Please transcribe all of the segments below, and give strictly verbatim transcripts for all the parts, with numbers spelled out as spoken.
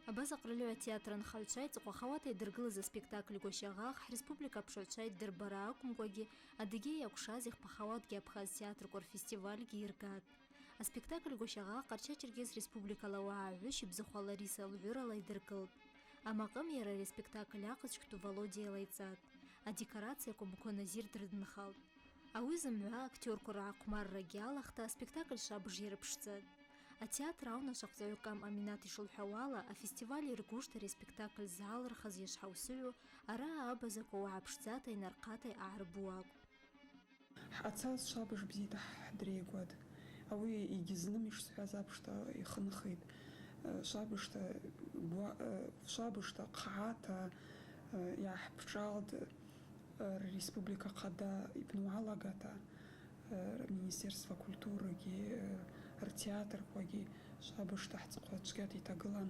Абаза Къральыгӏва театр анхагӏвчва йцӏыхъвахауата йдыргылыз аспектакль Гващагъагъ хӏреспублика апшгӏвчва йдырбара акӏвымкӏвагьи, Адыгея йакӏвшаз йхпахауатгьи Абхаз театрква рфестивальгьи йыргатӏ. Аспектакль Гващагъагъ Къарча-Черкес Республикала уагӏа гӏвыщ Ибзыхва Лариса лгӏвырала йдыргылтӏ. Амакъым йара ари аспектакль ахъазчквту Володя йалайцӏатӏ. Адекорацияква Муква Назир дрыдынхалтӏ. Ауи зымгӏва актерква ргӏахъвмаррагьи алахта аспектакль швабыж йарыпшдзатӏ. Атеатр аунашвахъ Згӏвыкам Аминат йшылхӏвауала, афестиваль йыргуштӏ ари аспектакль згӏалырхыз йашгьаусыгӏву, араъа абазаква уагӏа пшдзата йнархъата йъагӏарбу акӏвпӏ. Хӏъацаз швабыж бзита хӏдрейгуатӏ. Ауи йгьизным йшсхӏваз апшта йхынхитӏ. Э, швабыжта гва-, э, швабыжта хъгӏата, э, йгӏахӏпшгӏалтӏ, э, республика хъада йбну гӏалагата, э, Министерство культурыгьи, э, ртеатрквагьи швабыжта хӏцӏыхъва чвгьата йтагылан.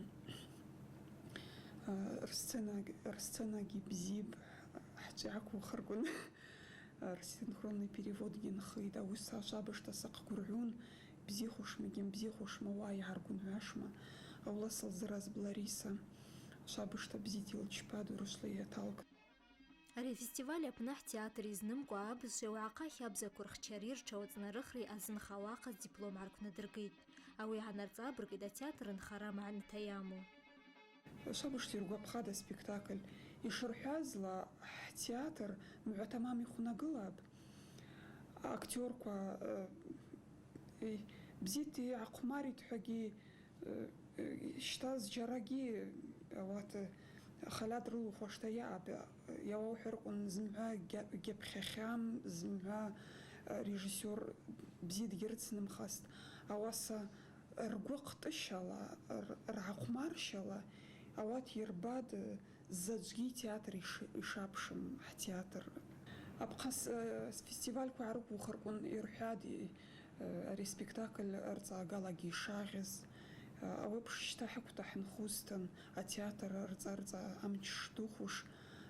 Э, рсценаг-, рсценагьи бзипӏ, хӏчӏвы гӏаквухырквын. Синхронный переводгьи нхитӏ, ауи са швабыжта сахъгвыргӏвун, бзихушма, гьамбзихушма, уа йгӏаргвынгӏвуашма, аула сылзыразпӏ Лариса, швабыжта бзита йылчпатӏ, урысла йаталкӏтӏ. Ари афестиваль апны хӏтеатр йызнымкӏва абызшви уагӏахъа хабзакви рхчари, ртшауацӏнарыхри азынхауа ахъаз диплом гӏарквнадыргитӏ. Ауи йгӏанарцӏабыргитӏ атеатр рынхара магӏныта йаму. Швабыжта йыргвапхатӏ аспектакль. Йшырхӏвазла, хӏтеатр мгӏва тамам йхвнагылапӏ. Актерква, э, э, бзита йгӏахъвмаритӏхӏвагьи, э, э, щта зджьарагьи ауат, э, халат рылухуашта йаъапӏ. Йауаухӏварквын зымгӏва гьа-, гьапхьахьам, зымгӏва, э, режиссер бзи дгьрыцнымхастӏ. Ауаса ргвы хътӏыщала, р-, ргӏахъвмарщала, ауат йырбатӏ, э, заджвгьи театр йш-, йшапшым, хӏтеатр. Абхъаз, э, фестивальква гӏарыквухырквын йырхӏватӏ, э, ари спектакль рцӏа агалагьи йшагъьыз. Э, ауи апш щта хӏыквта хӏынхузтын, атеатр рцӏа-рцӏа амч шдухуш,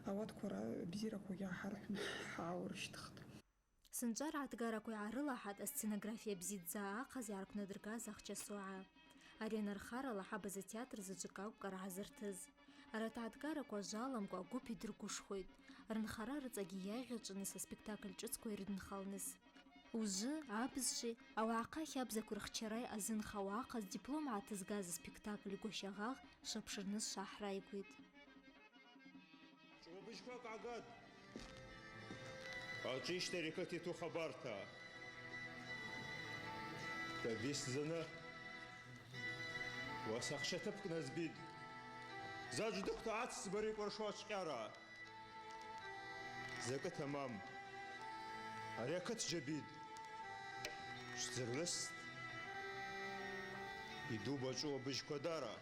ауатква ра-, бзираквагьи гӏахӏырхӏвун хӏгӏауырщтхтӏ. Сынчӏвара атгараква йгӏарылахӏатӏ асценография бзидздза ахъаз йгӏарквнадыргаз ахча сугӏа. Ари анархарала хӏабаза театр заджвыкӏ акӏвпӏ йаргӏазыртыз. Арат атгараква ажваламкӏва гвып йдыргвышхвитӏ, рынхара рыцӏагьи йагъьачӏваныс аспектакль шӏыцква йрыдынхалныс. Ужвы, абызшви, ауагӏахъа хабзакви рхчара йъазынхауа ахъаз диплом гӏатызгаз аспектакль Гващагъагъ швапшырныс швахӏрайгвитӏ. Чӏвыуа быжьква къагатӏ. Ачӏищта рекет йту хабарта. Табис заны. Уаса ахча тып кназбид. Заджвдыквта ацӏцӏбари кӏваршуа чвкъьара. Закӏы тамам. Ари акыт джьабид. Швдзыргӏвыст. Йдуба чӏвыуа быжьква дара.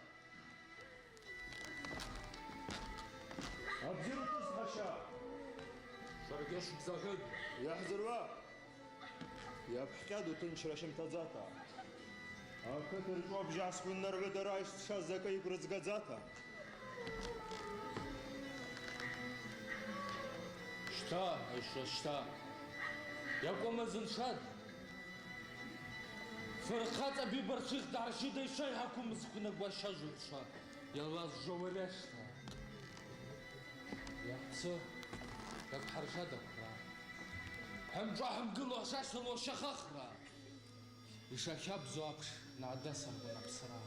Абзир утӏыс, хъаща! Шваргьи швбзагӏвыпӏ. Йахӏзыруа! Йапхкъьаду тынчра щымтадзата. Акыт рчӏвабжь гӏасквыннаргӏвы дара йшцаз закӏы йгвра згадзата. Щта, айшва, щта. Йакӏвама зыншад. Фырхъа цӏа бибарчӏвих дгӏарщида йшайгьаквумыз хвнагва щажвурчва йалаз жаварашта. Йахъвцы, йаквхӏаршада хвра. Хӏымчӏва хӏымгылу ашасалу ашахахра. Йшахабзу апш нагӏдасыргъун апсра.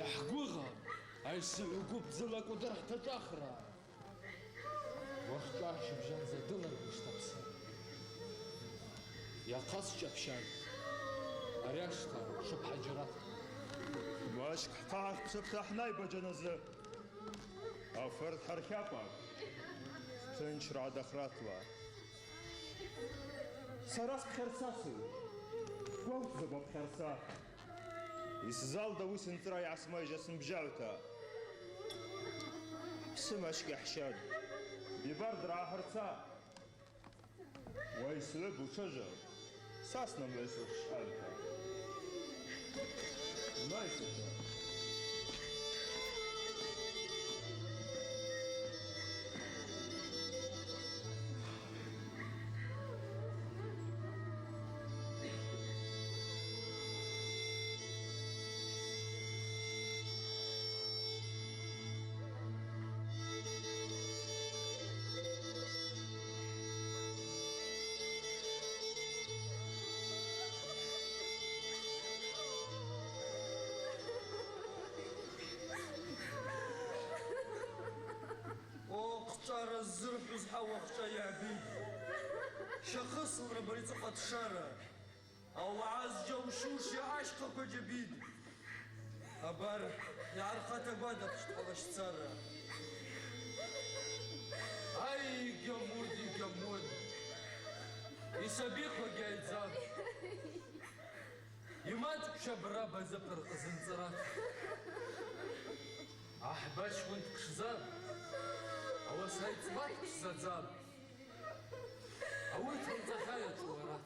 Йахӏгвыгъапӏ, айсыгӏв гвып дзыла кӏвдыр хӏтачӏвахра. Уахьчӏва щыбжьан задылыргъуштӏ апсы. Йахъаз чӏапщан. Ари ашта швыпхӏа джьарат. Мачӏкӏ хӏхъа хӏцыпӏта хӏнайбаджан азы. Афырт хӏырхьапӏа. Тынчра гӏадахратла. Сара спхьарца сын. Гвалтӏзапӏ апхьарца. Йсзалда уысын цӏра йгӏасмайжьа сынбжьагӏвта. Сымачӏкӏ йахӏщан. Бибардра агӏарца. Уай сгӏвыб утшыжвы. Сасна мгӏвайсуш швъанта. Мгӏвайсуша. Ауахъчӏва йагӏбитӏ. Щахъыслра бари цӏакъват шара. Ауагӏа зджьаумщуш йа ащхъаква джьабитӏ. Абар, йгӏархъата гвада пштӏала щцара. Ай, йгьамуд, йгьамуд. Йсабихъвагьи айдзапӏ. Ймачӏ квшабра база пыркъзын цӏарат. Ахӏбачкӏвын дпшдзапӏ, ауаса йцӏбат пшдзадзапӏ. Ауи тынцӏахьайа чӏварат.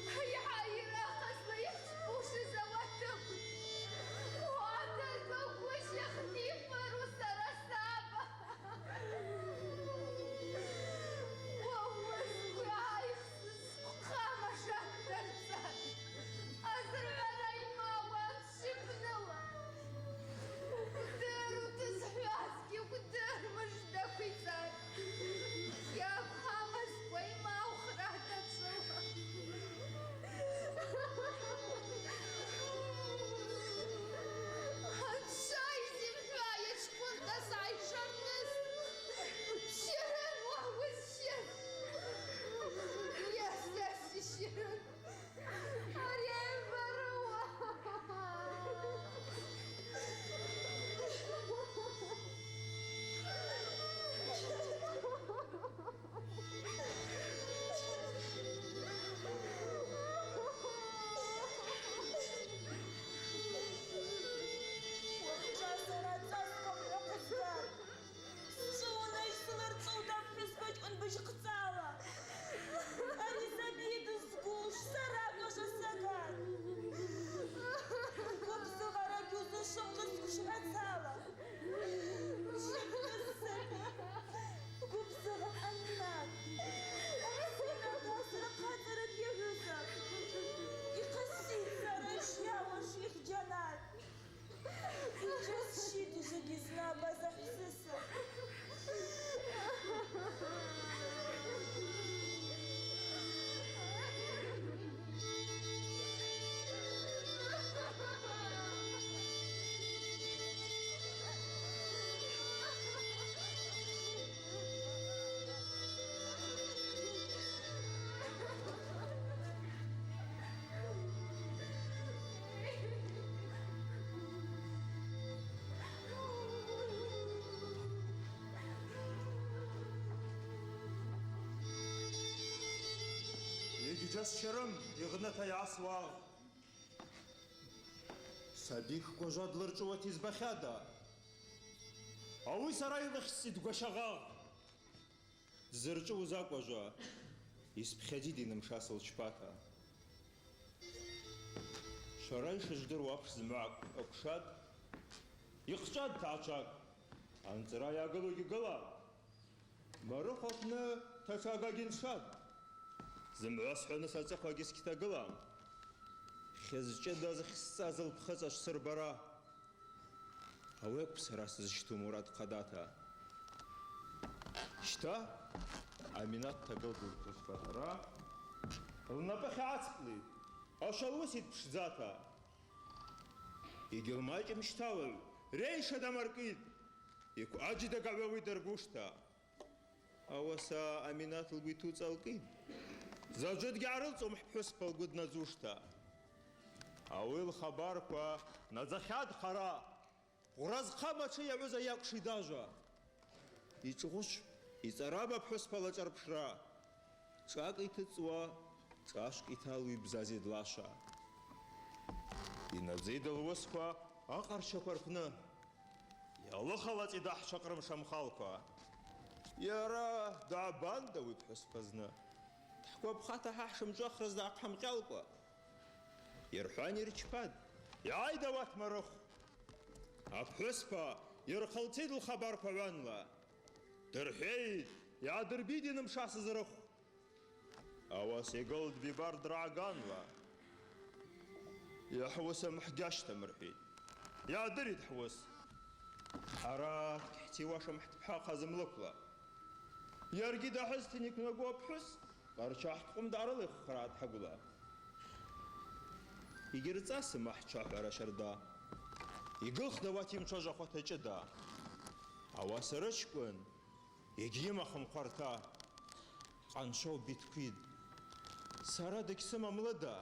Йхӏа йара хъазла йхчпушыз ауатыкв, уатагагвыжь йахтифыру сара саба. Уауызгвы айхсыз хъама шатдырцан, азыргӏвара ймауан швыбныла. Уквдыру дызхӏвазгьи, уквдыр мыжда квицӏан. Йагвхъамызкӏва ймаухра дацӏула. Анцӏа йзимхӏвайа чкъвынта сайшарныс, Щырын уагӏа уызщыз. Йа саси Щырын. Ари айварауа. Уахъчӏва сара цӏасква хъвызгатӏ. Счӏвыуа унай слырцӏута пхӏвыспачкӏвын быжьхъцӏала. Ари саби дызгуш сара къажа сагатӏ. Гвыбзыгъара гьузу швымгъыз квшгӏацала. Швымгъыз саби. Гвыбзыгъа Аминат. Аминат асра хъацӏара йагьуса. Йхъаситӏ сара йшйауаш йых джьанат. Йджьасщитӏ ужвыгьи зны абаза хӏвсыса. Йгьджьасщарым, йыгъната йгӏасу агъ. Сабихква жва длырчӏвыуата йызбахьада? Ауи сара йлыхьситӏ гващагъагъ. Дзырчӏвыуз акӏважва йспхьадзитӏ йнымшасыл чпата. Швара йшыжвдыруа апш зымгӏва акӏвшатӏ, йхъчӏватӏ тагӏчвакӏ, анцӏра йагылугьи гылан. Марыхв апны ташага гьиншатӏ. Зымгӏва схӏваныс ацӏыхъвагьи сгьтагылам. Хьыз чӏыда зхьсцаз лпхыцӏа швсырбара. Ауи акӏвпӏ сара сызщту мурад хъадата. Щта, Аминат дтагылтӏ лпхӏыспа дара. Лнапӏы хьгӏацкълитӏ, ашвалуыситӏ пшдзата. Йгьлмайчӏым щтауагӏв, рейша дамаркӏитӏ. Йкваджи дагагӏвуа уи дыргушта. Ауаса Аминат лгвиту цӏалкӏитӏ. Заджвыдгьи гьарылцӏум хӏпхӏвыспа лгвы днадзушта. Ауи лхабарква надзахьатӏ хъара. Гъвра зхъа мачӏы йагӏвыз айакӏв шидажва. Йчӏгъвычпӏ, йцӏарапӏ апхӏвыспала чӏарпшра. Чӏакӏ йтыцӏуа, чӏашкӏ йталуа йбзазитӏ лаша. Йнадзитӏ луысква акъарчаква рпны. Йалыхалацӏитӏ ахӏ чакърым шамхалква. Йара дгӏабанда уи пхӏвыспа зны? Дхӏгвапхата гьахӏ шымчӏвахрыз дгӏахъамкъьалкӏва. Йырхӏван йырчпатӏ, йгӏай, ауат марыхв. Апхӏвыспа йырхъылцитӏ лхабарква гӏванла. Дырхӏвеитӏ, йгӏадырбитӏ йнымшасыз рыхв. Ауаса йгылтӏ Бибар драгӏганла. Йа хӏвыс амхӏ гьащтам, рхӏвитӏ. Йгӏадыритӏ хӏвыс. Хӏара дгьхӏтиуашым хӏтпхӏа хъазымлыквла. Йаргьи дгӏайстын йыквнагу апхӏвыс, къарча хӏткъвым дъарылиххра дгьагвла. Йгьырцӏасым ахӏ чахвара щарда. Йгылхтӏ ауат йымчважвахуата чӏыда. Ауаса рычкӏвын йгьйымахым хъварта. Къаншаубитӏ квид. Сара дыгьсымам лыда.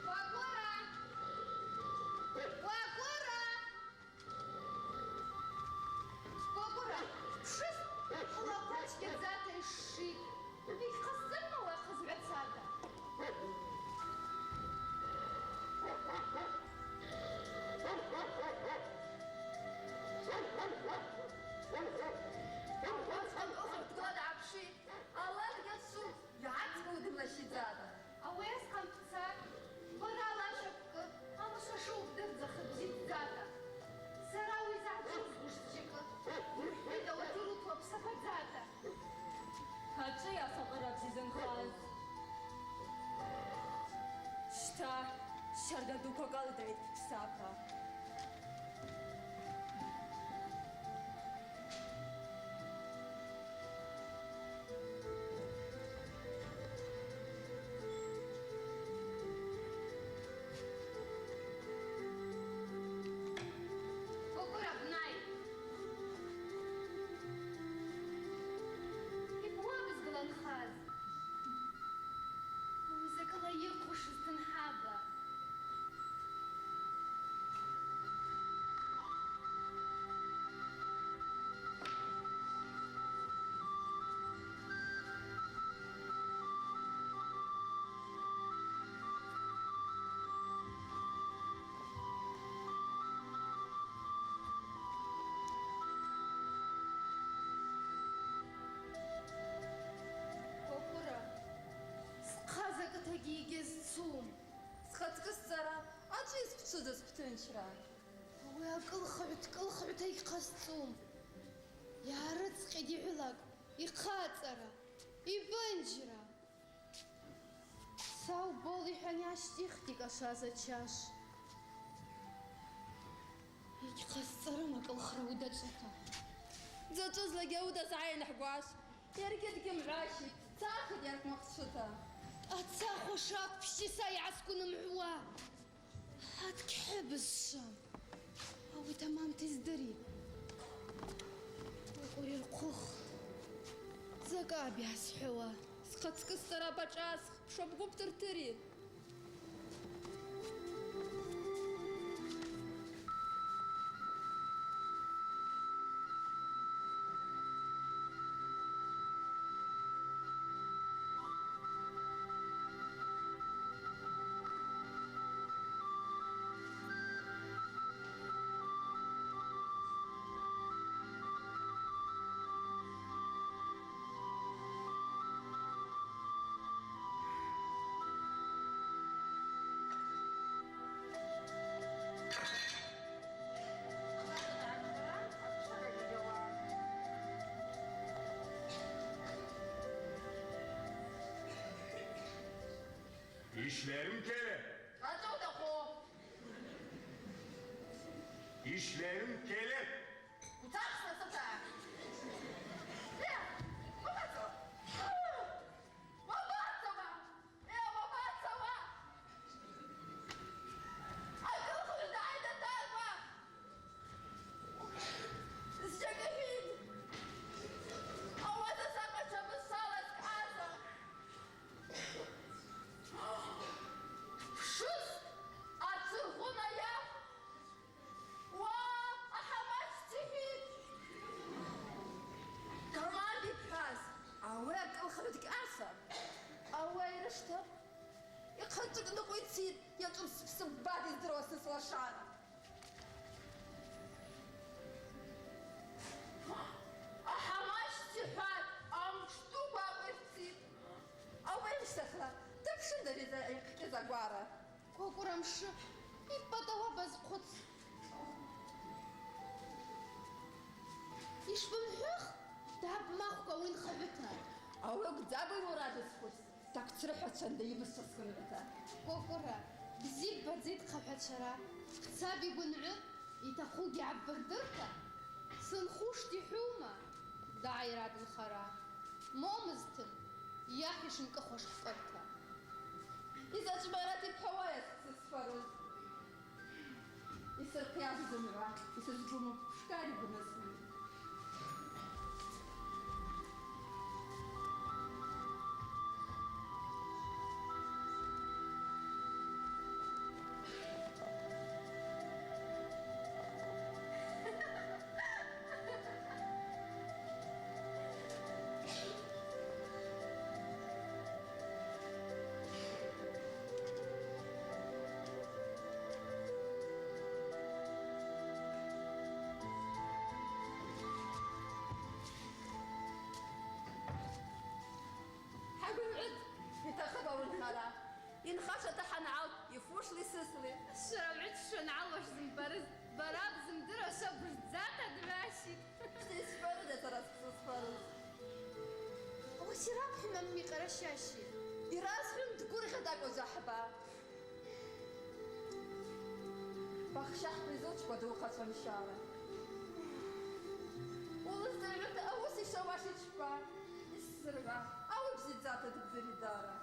Уагора! Уагора! Уагора! Пшыс! Хӏвла хъвачгьи дзата йшшитӏ. Йгьхъасцӏанма уахъаз гӏвацата. Ауаса къанкъвыл хъвыдгла дгӏапшитӏ, аллагьгьи ацу йгӏацӏкъылдымла щидзата. Ауи асхъан бцар, бара лаща бкӏы, амуса шубдырдза хъыбзиддзата. Сара ауи загьдзургвуш зджьакӏы, йырхӏвитӏ ауат йрутуа бсабадзата. Ачӏвыйа факъырапӏ зизынхаз? Щта, щарда дуква кӏалдайтӏ псапа. Уагора, бнай! Йбуапӏ згыланхаз. Ауи закӏыла йыхъвушыз тынхаба. Уагора, схъа закӏытагьи йгьызцум. Схъа цкӏысцара ачӏвыйа сбчвыдза сбтынчра? Ауи акӏылхыгӏв дкӏылхыгӏвта йгьхъасцӏум. Йарыцкъьа дигӏвылакӏ, йхъацӏара, йбынжьра. Сау бол, йхӏван йащтихтӏ йкӏашаз ачаш. Йгьхъасцӏарым акӏылхра ауда чӏвыта. Дзачӏвызлакӏгьи ауда згӏайын хӏгваш. Йаргьи дгьымгӏващитӏ, дцахтӏ йаркъмакъ чӏвыта. Ацахуа шакӏ пщиса йгӏасквынымгӏвуа. Атгьхӏыбызшва. Ауи тамамта йыздыри. Уагора, йырхъвых. Закӏ аб йгьсхӏвауа. Схъа цкӏысцара башӏасх, бшабгу бтыртыри. Ишлерим келе. Къачу атахъу. Ишлерим келе. Уцахсна сата. Э, уабацауа? Уабацауа? Э, уабацауа? Акӏылхыгӏв дгӏайда, тарба! Зджьакӏ йхӏвитӏ. Ауаса сакъачва бызшвала скъаза. Пшыс, ацыргъвына йа. Уа, ахӏамач, йхӏвитӏ. Таман йбхаз, ауи акӏылхыгӏв дгьаъазтӏ. Ауи йрышта, йхъычӏвыкӏ ныкъвицитӏ, йачӏвымспсымбатӏ йыздыруа сынцӏла швара. Кӏвкӏвыра мшы йппатӏ ауапӏа зхъвыц. Йшбымхӏвух, тӏаб махвква ауи нхагӏвыта. Ауи акӏвдзапӏ йура дызхъвыц, такӏ црыхӏвачванда йыбызшва схынгӏвыта. Кӏвкӏвыра, бзи ббадзитӏ хъахӏвачвара, хъцапӏ йгвынгӏвы, йтахъугьи гӏаббырдырта. Сынхушта йхӏвума, дагӏайра дынхара? Момызтын, йахь йшынкӏыхуаш хкӏырта. Йзачӏвбарата йбхӏвауа йа схъвы зфарыз? Йсырхъйаз зымгӏва, йсызгвыму пшкӏари бнысмин. Хӏагвынгӏвыд, йтахъыпӏ ауи нхара. Йынхашата хӏангӏалт, йфушли сысли. Сшвара угӏвыччу ангӏалуаш зымбарыз, бара бзымдыруа шва буждзата дгӏващитӏ. Йсфарыда сара схъвы зфарыз? Ауаса йрапхьума, мми, Къаращащи? Йрасхӏвума, дгвыргъьатӏ акӏважва хӏба. Бахща хӏпризучкӏвада ухъачва ншала? Улыздыргӏвыта ауаса йшауаш йчпа? Йсзыргӏва, ауи бзидздзата дбзири дара.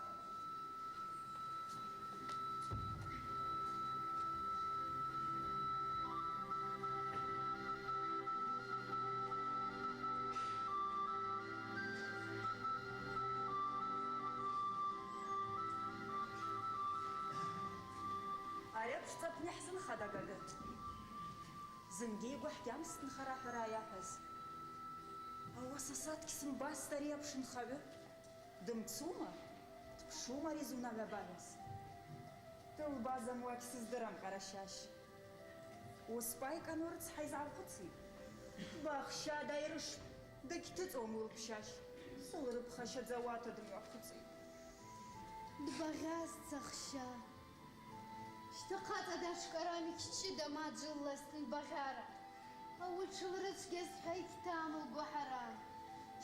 Ари апшцӏа апны хӏзынхада, Гагы? Зынгьи йгвы хӏгьамстӏ нхара хӏвара йахӏваз. Ауаса сатгьи сымбаста ари апш нхагӏвы. Дымцума? Дпшума ари зунагӏва байаз? Дылбазамуа гьсыздырам, Къаращащ. Уыспа йкъану рыцхӏа йзгӏалхъвыцитӏ. Бахща дайрышвпӏ, дыгьтыцӏуам уылпщащ. Сылрыпхащадзауата дымгӏвахъвыцитӏ. Дбагъьаз сахща. Щта хъацӏа датшкӏарами, кьчӏыда ма джыллазтын багъьара. Ауи тшылрыцгьаз хӏва йгьтам лгвы хӏара.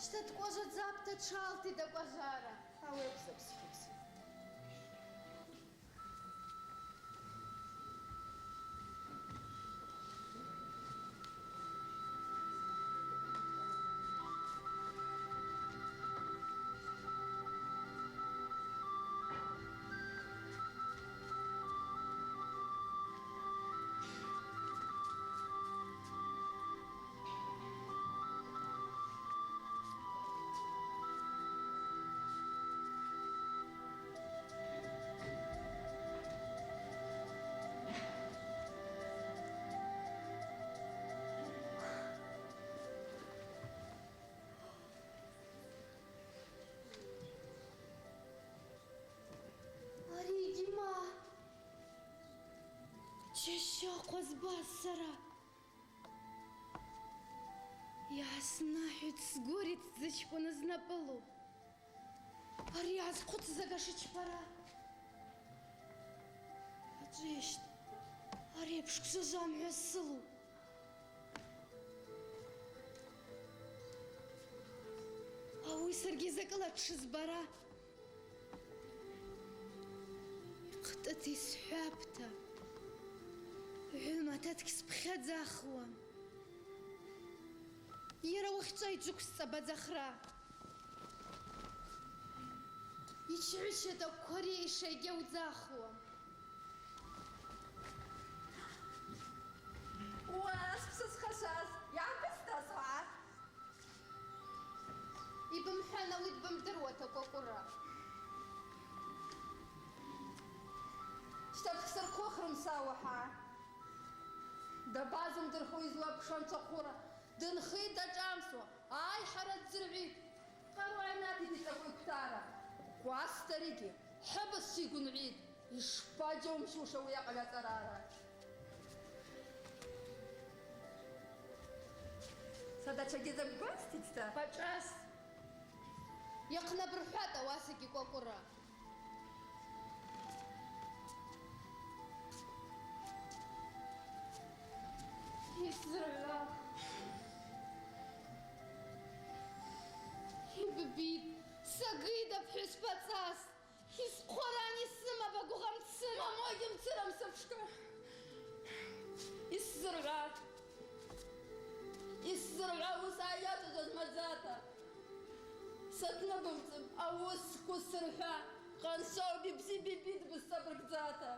Щта дкӏважвадзапӏта тшалтитӏ акӏважвара. Ауи акӏвзапӏ схъвыц. Ари йгьима. Чаща хъвазбаз сара. Йгӏаснахӏвитӏ сгвы ритдзачкӏвыныз напӏылу. Ари йгӏазхъвыцыз агаши чпара. Ачӏвыйащтӏ, ари апш гвжважвамгӏва сылу. Ауи саргьи закӏыла дшызбара. Йхътӏыта йсхӏвапӏта, гӏвымата дгьспхьадзахуам. Йара уахьчӏва йджвыквсцӏа бадзахра. Йчгӏвычата квари йшайгьаудзахуам. Уа, спсы зхъашаз, йгӏабызта сгӏа? Йбымхӏван ауи дбымдыруата, Кӏвакӏвыра. Щта бсырхъвыхрым са уагӏа. Дабазымдырхуа йызлапшуа нцахура, дынхитӏ дашӏамсуа, айхӏара ддзыргӏвитӏ. Къару гӏайнатитӏ йцӏакъву йквтара. Кваста аригьи хӏыбызшва йгвынгӏвитӏ, йшпаджьаумщуша ауи акъвла цӏарара? Са дачвагьи закӏ гвазтитӏта? Башӏас. Йахънабырхӏватӏ ауасагьи, Кӏвакӏвыра. Йббитӏ, сагитӏ апхӏвыспа цӏас, йсхъваран йсымапӏ агвгъа мцыма. Мамогьи мцырам сапшка. Йсзыргӏва, йсзыргӏва уыса йачӏвазаз мадзата. Сатныбымцӏын, ауи сгвы сырхӏва, Къаншауби, бзи Бибид бызцӏа быргдзата.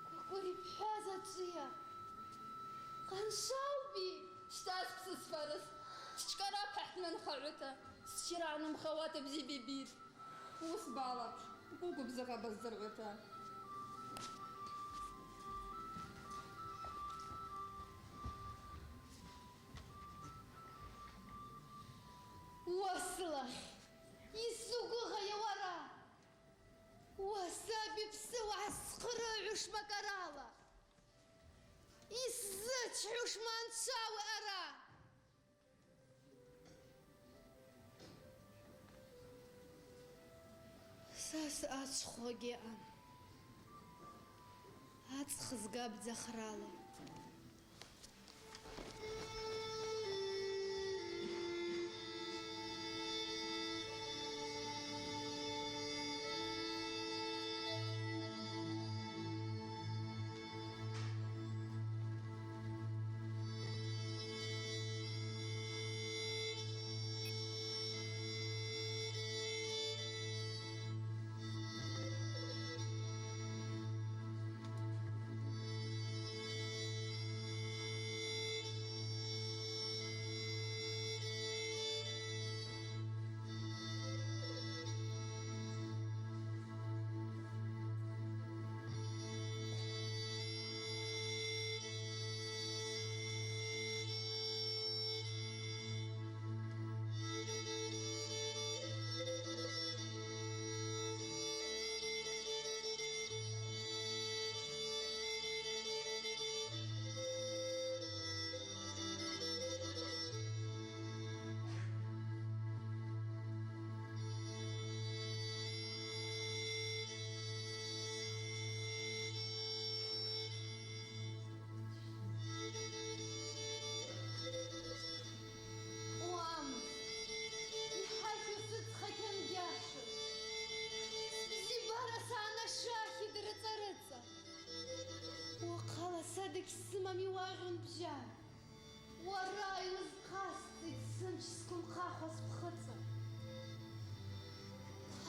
Кӏвакӏвыр йбхӏваз ачӏвыйа? Къаншауби! Щта спсы сфарыс, чкӏара хъахӏвнын хагӏвыта, счира анымхауата бзи Бибид. Уыс балапш, угвы гвыбзыгъа баздзыргӏвыта. Уасла, йсугвыгъайа уара? Уасаби псы угӏасхъырыгӏуш макӏарала, йсзычхӏуш манчауи ара? Са съачхъуа гьаъам ацӏх згабдза храла. Уам, йхӏахьу сыдхъа кьангьашуй, сбзибара сагӏанашахьи дрыцӏа-рыцӏа. Уахъала са дыгьсымами уагъьун бжьан. Уара йуызхъасцӏитӏ сымч сгвымхъахуаз пхыцӏа.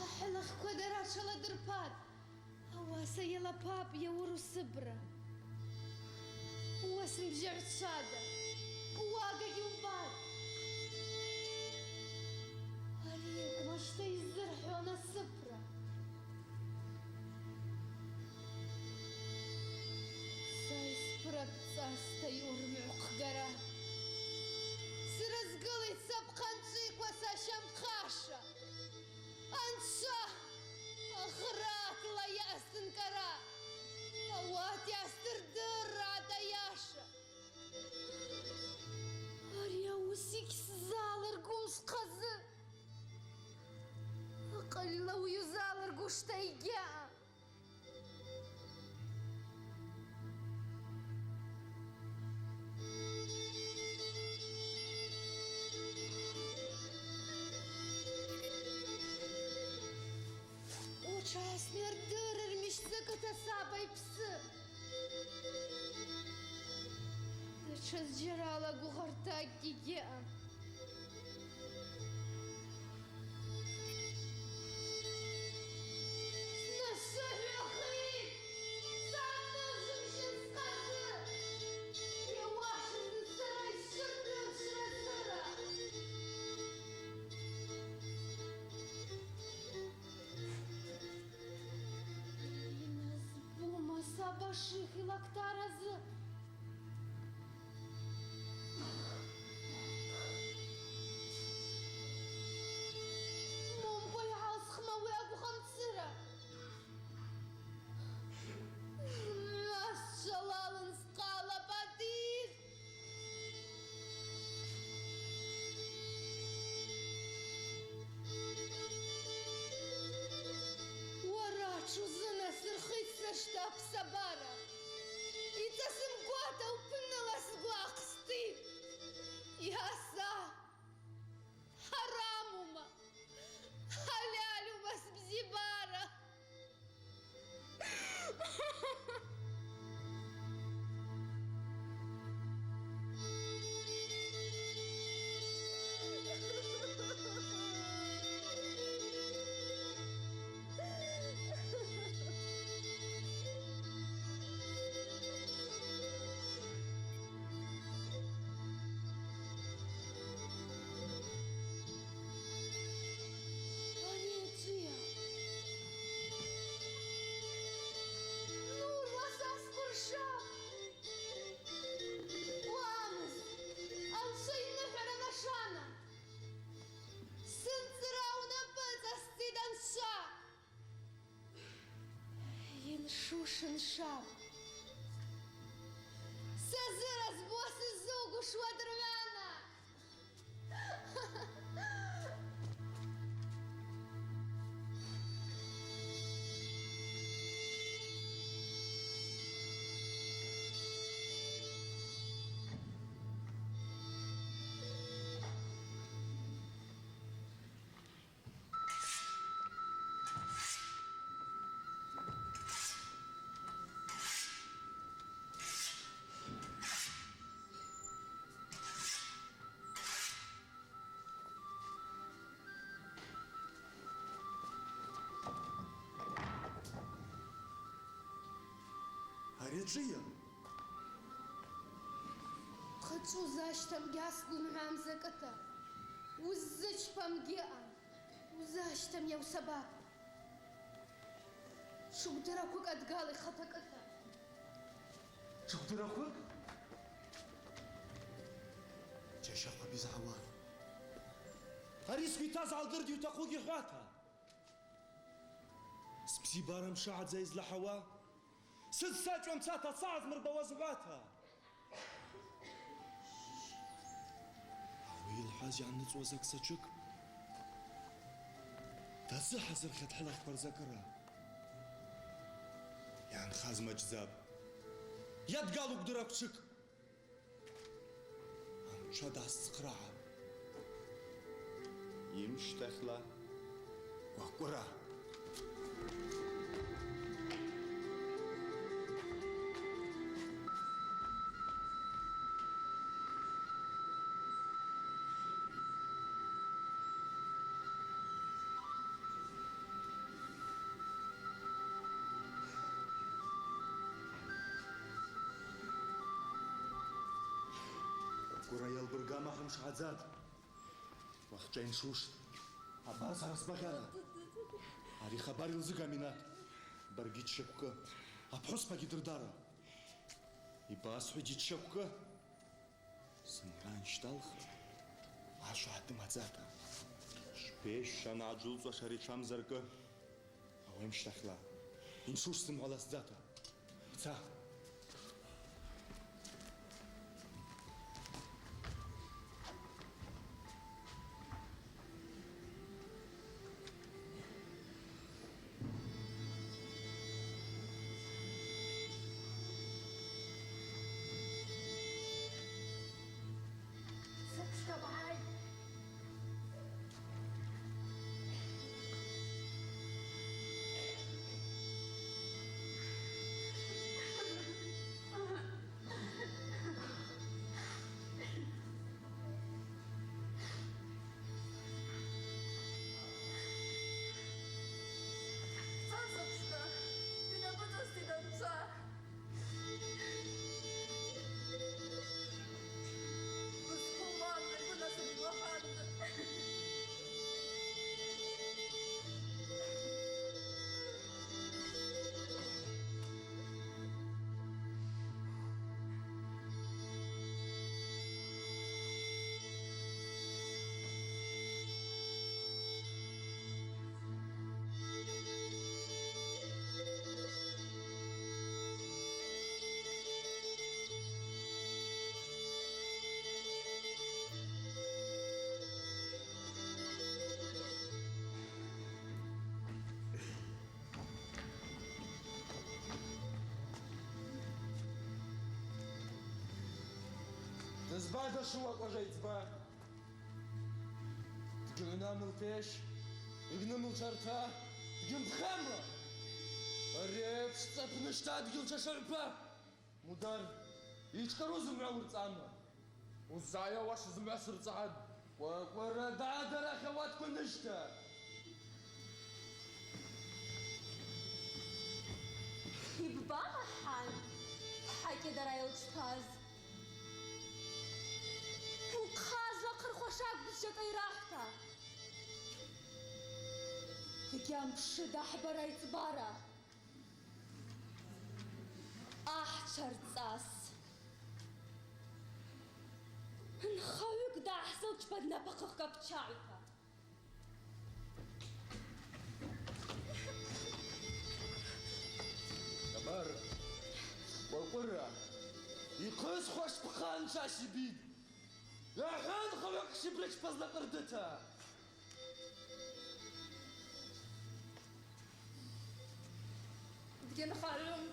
Ахӏ лахьква дара тшаладырпатӏ, ауаса йалапапӏ йауыру сыбра. Уыс нбжьагӏвчвада, уагагьи умбатӏ. Ари акӏвмащта йзырхӏвуа насыпра. Са йспырапӏ цӏаста йурмгӏвхъгара. Срызгылитӏ сапхъанчӏвиква са щамхъаша. Анцӏа ахратла йаъаз тынкӏара, ауат йасдырдырра атӏа йаша. Ари ауыс йгьсзалыргум схъазы. Акъылла уыюзалыргушта йгьаъам. Утшаснардырырмищ закӏыта сабай псы. Датша зджьарала гвыгъартакӏгьи гьаъам. Снасыхӏвахитӏ, саннажвымщын схъазы, йауашызны сара йсщардыршра сыра. Йназбума са башихъ йылаквтаразы? Момкӏва йгӏалсхма ауи агвгъа мцыра? Нас сшалалын схъала пӏатӏир. Уара тшузынасырхитӏ са щта псабара. Сыншапӏ. Сазыразбуа сыззугуш уадыргӏвана. Ари ачӏвыйа? Хъачӏву защтамгьи асгвынгӏвам закӏыта, уззычпамгьи аъан, узащтамгьи асабап. Тшыгвдыраквыкӏ адгал йхъатакӏыта. Тшыгвдыраквыкӏ? Чащахъвы бизгӏауа. Ари сгвитаз гӏалдыртӏ йутахъугьи хӏвата. Сбзибара мшагӏадза йызлахӏауа, сыдсачӏвамцата сагьазмырбауа згӏвата. Ауи йылхӏваз йгӏанныцӏуа закӏ сачӏвыкӏ. Дазыхӏазырхьатӏ хӏылахьква рзакӏыра. Йгӏанхаз мачӏдзапӏ. Йадгал угвдыраквчвыкӏ. Анча дгӏасцхърагӏа. Йымщтахьла Кӏвакӏвыра. Кӏвакӏвыра йалбыргама хӏымшгӏадзатӏ. Уахъчӏва йыншуштӏ. Хабар сара сбагъьара. Ари хабар йылзыгам, Аминат. Баргьи дщаквкӏы. Апхӏвыспагьи дырдара. Йбасхӏвугьи дщаквкӏы. Сымгӏва анщтӏалх, ашву гьатӏымадзата. Шпещан гьаджвылцӏуаш ари тшамзаркӏы. Ауи амщтахьла йыншуштӏ сымгӏва ласдзата. Ца. Дызбада шуа кӏважайцӏба? Дгьыл гьунам лпещ, йгьным лчарта, дгьымхъама. Ари апшцӏа пныштӏа дгьыл чашагӏвпа. Мудар, йчкъару зымгӏва уырцӏама? Уззайа уаш зымгӏва сырцӏагӏан. Кӏвакӏвыра дагӏадарахьа уатква ныжьта. Йббама, хӏан, тхӏакӏьадара йылчпаз. Ухъазла хъырхвашакӏ бызшвакӏ йрахвта. Йгьампшыда хӏбара йцӏбара. Ахӏ чарцӏас. Нхагӏвыкӏ дгӏахӏзылчпа днапӏы хъыхкапчагӏвта. Ар, Кӏвакӏвыра, йхъызхуаш пхъа нчва сибитӏ. Йахӏван, хгӏвакӏ сибрыч пазла къырдыта. Дгьынхагӏвым.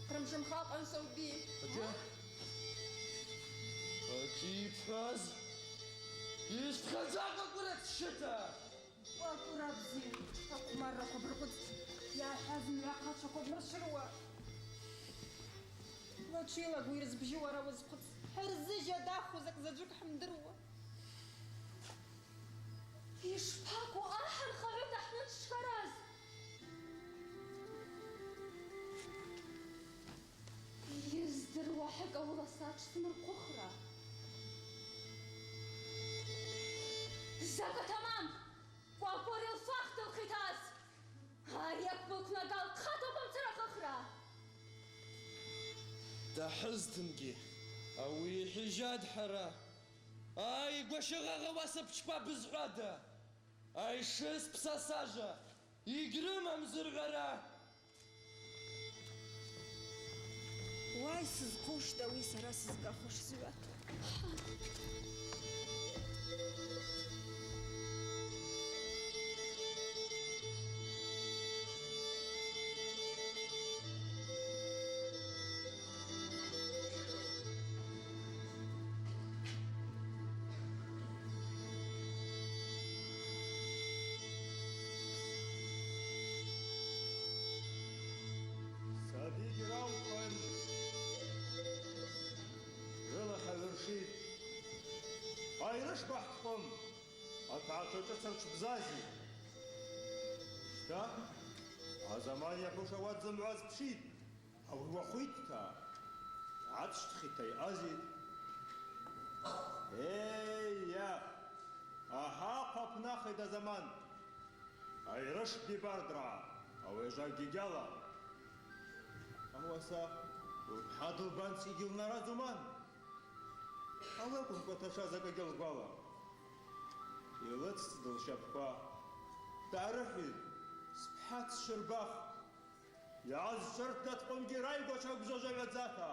Кърымшымхакъан Сауби. Ача? Ача йбхӏваз йшвхъадза Кӏвакӏвыра дщыта! Кӏвакӏвыра бзи, ахъвмарраква быркъвыцӏ, йгӏахӏваз мгӏва хъачваква бмыршвыруа. Лачила гвы йырзбжьу уара уазхъвыц, хӏырзыжьа даху закӏ заджвыкӏ хӏымдыруа. Йшпакву ахӏ нхагӏвата хӏнын шхараз? Йыздыруа хӏыкӏа уыла сатшсмырхъвыхра. Закӏ атаман! Кӏвакӏвыра йылфахтӏ йылхъитаз! Ари аквыквнагал хъатапӏ амцара хыхра! Дгьызтынгьи ауи йхӏыжьатӏ хӏара. Ай, гващагъагъа уаса бчпа бызхӏвада? Ай, шыспса сажва, йгьрымам зыргӏвара. Уай, сызхъушда ауи сара сызгахуш згӏвата? Сабигьи раухъун, рылахь агӏвыршитӏ. Айрыш бахӏкъвым, атгӏачва шӏыцырчӏвбзази. Щта, Азаман йахӏвуш ауат зымгӏва азпшитӏ. Ауи уахвитта, йгӏацӏщтхитӏта йъазитӏ. Эй, йа, ахӏа хъвапнахитӏ Азаман. Айрыш бибардра, ауи ажвакӏгьи гьала. Ауаса лпхӏа дылбан цӏигьи лнарадзуман. Ауи акӏвымкӏва ташаз акӏагьи лгвала. Йлыццӏ лщапӏква. Дъарыхӏвитӏ, спхӏа дсщырбах. Йгӏазчӏвыртӏ аткъвангьи райгвачва гвжважвагӏвадзата.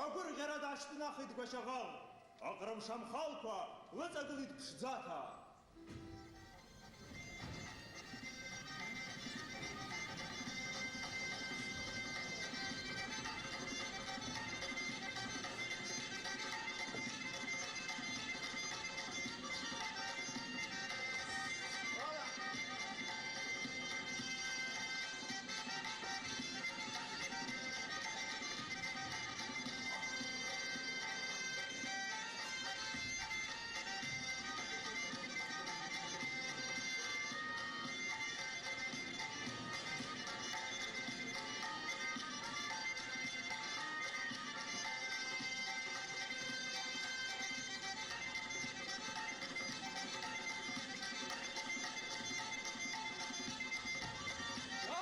Агвыргъьара дгӏащтӏнахитӏ гващагъагъ, акърымшамхалква лыцӏагылитӏ пшдзата.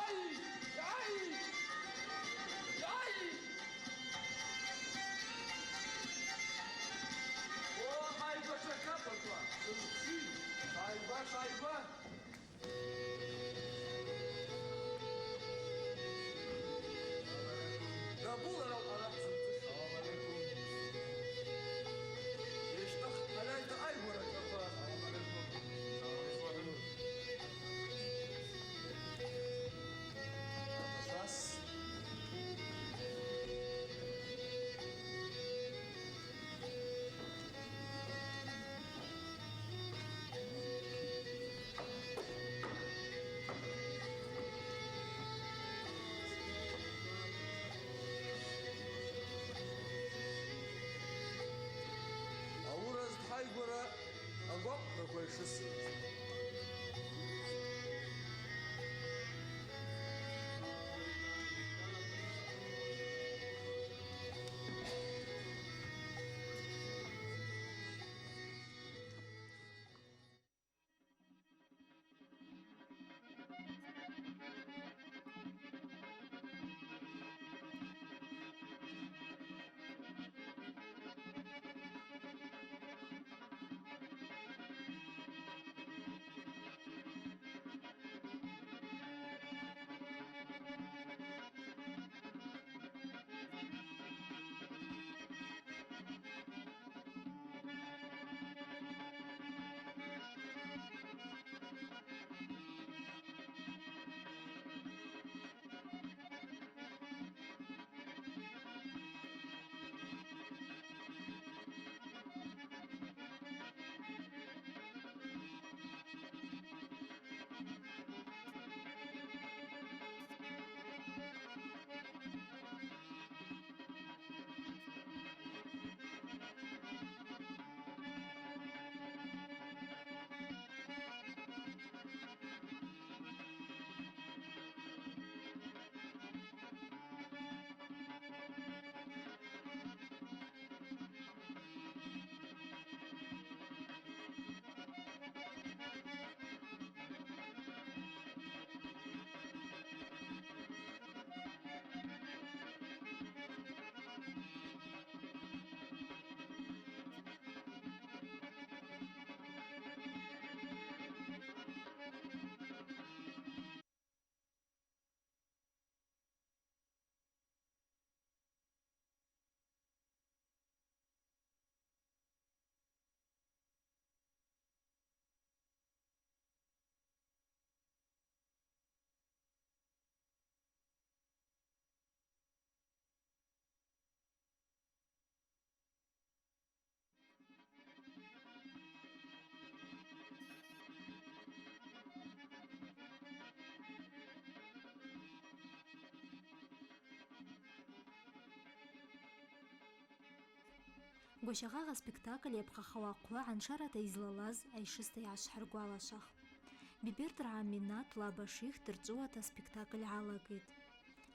Ай! Ай! Ай! О, айба, шакапаква! Сынци! Айба, айба! Габула рау арахь сынци. Салам алейкум. Ештах алайта айгура капа. Салам алейкум. Шас. Ауи раз дхӏайгвара агвакъвраква йшысыз. Гващагъагъ аспектакль йапхъахауа ахъвы гӏаншарата йызлалаз айшыста йгӏашвхӏыргвалашвах. Бибертргӏа Аминат лаба Ших дырчӏвыуата аспектакль гӏалагитӏ.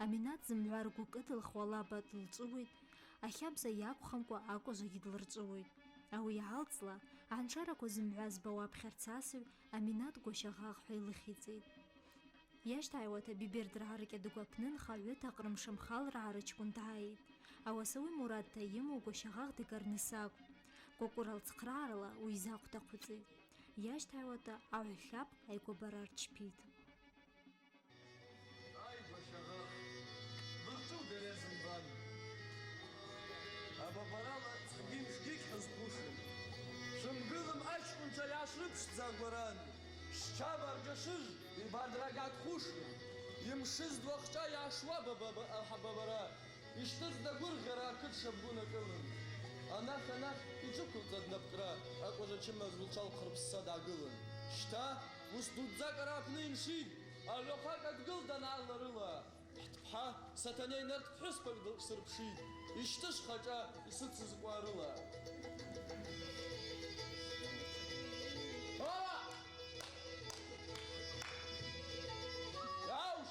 Аминат зымгӏва ргвы кӏыдылхуа лаба длчӏвыуитӏ, ахабза йакӏвхымкӏва акӏважвагьи длырчӏвыуитӏ. Ауи йгӏалцӏла, гӏаншараква зымгӏва збауа апхьарцасыгӏв Аминат Гващагъагъ хӏва йлыхицӏитӏ. Йащтагӏайуата Бибертргӏа ркьадыгв апны нхагӏвы Такърым Шамхалргӏа рычкӏвын дгӏайитӏ. Ауаса ауи мурадта йыму Гващагъагъ дыгарныс акӏвпӏ. Кӏвакӏвырал цхърагӏарала уый закъвта хъвыцӏитӏ. Йащтагӏайуата агӏв лъапӏ айгвабара рчпитӏ. Ай, Гващагъагъ, бырчӏвыу дерезымбан. Абабарала цӏгьи мшгьи гьазхъушым. Швымгылым ачкӏвынчва йгӏашврыпшдза гваран. Щча барджашыжв йбардра гьатхъушым. Йымшыз дуахчӏа йгӏашуа баба-, ахӏа бабара. Йщтӏыцӏда гвыргъьара акыт шабгу накӏылын. Анахь-анахь йджвыквылцӏатӏ напӏкӏра, акӏважва чымазгӏвыл чалхъырпсса дгӏагылын. Щта, уыс дуддзакӏара апны йымшитӏ, агӏвахъа кӏадгылтӏ анагӏла рыла. Хӏтпхӏа Сатаней нарт пхӏвыспакӏ дылсырпшитӏ, йщтӏышв хъачӏва йсыцыз къварыла. Ала! Йауш!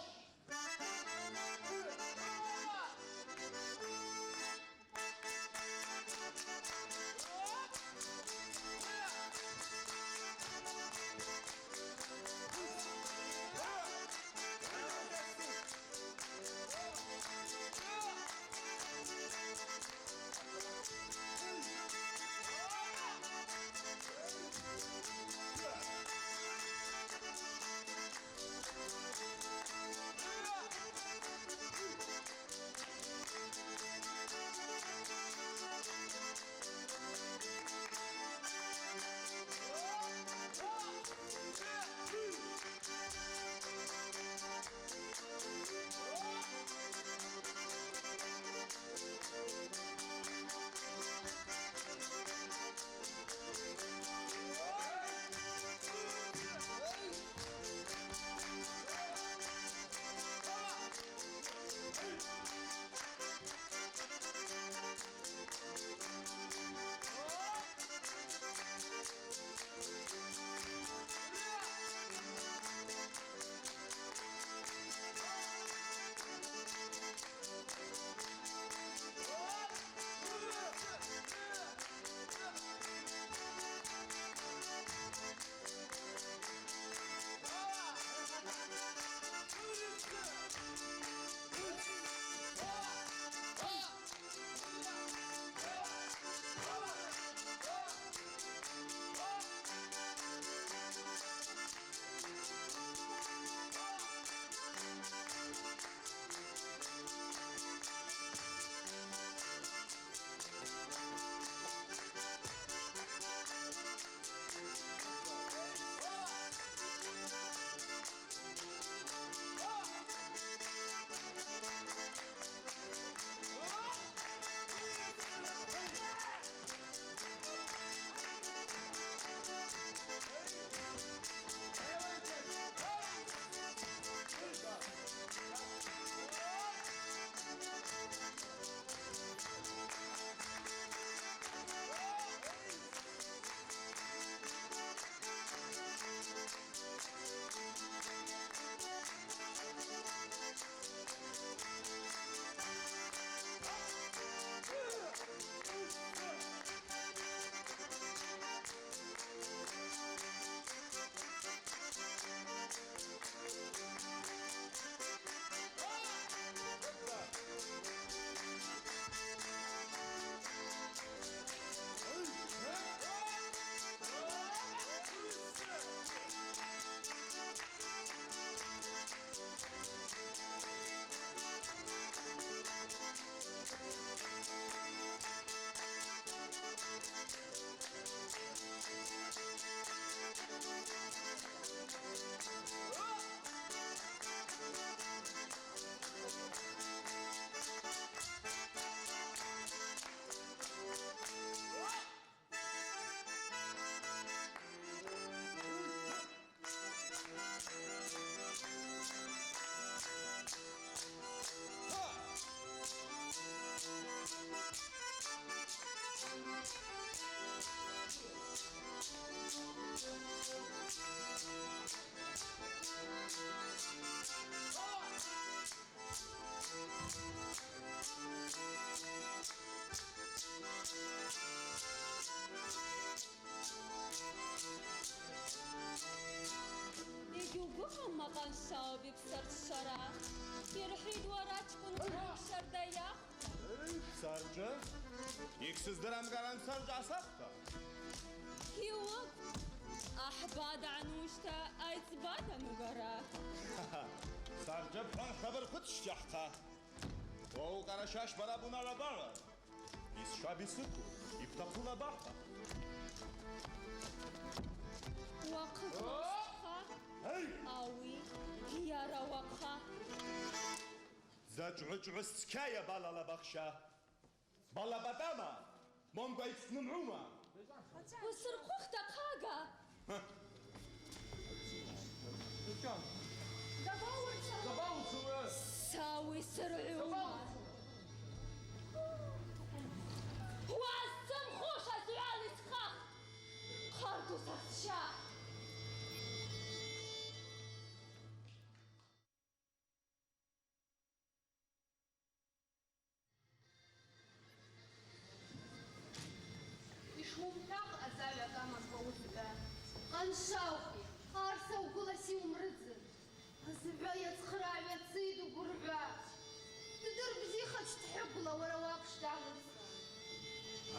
Къаншаубий бсарчӏвара. Йырхӏвитӏ уара чкӏвын уыгӏвым щарда йахвта. Бсарчӏвы? Йгьсыздырам, Къаран, бсарчӏвы асахта. Йуыкв, ахӏба дъанущта айцӏба данугара. Бсарчӏвы, бхъван хабар хъвыцщтахъа. Уау, къарашаш, бара бунагӏва багӏа. Йсшваб йсыкву, йбтахъула бахӏа. Уахъыквашха, гьей! Ауи йара уахъа. Дзачӏвгӏвычӏвгӏвыс цкьа йабалала бахща. Бала батама, момкӏва йцнымгӏума. Усырхъвыхта хъага! Сауи сыргӏвума. Уасцымхуша сгӏвал йсхъахт, хъарду сасща. Йшуымхӏвахтӏ, Азагӏва, къамазква уызгӏва. Къаншауби, къарса угвыла сиумрыдзын. Азгӏва йацхърагӏв йацитӏ угвыргӏва. Ддыр бзихачӏвгӏвыла уара уапш дгӏауыцӏа.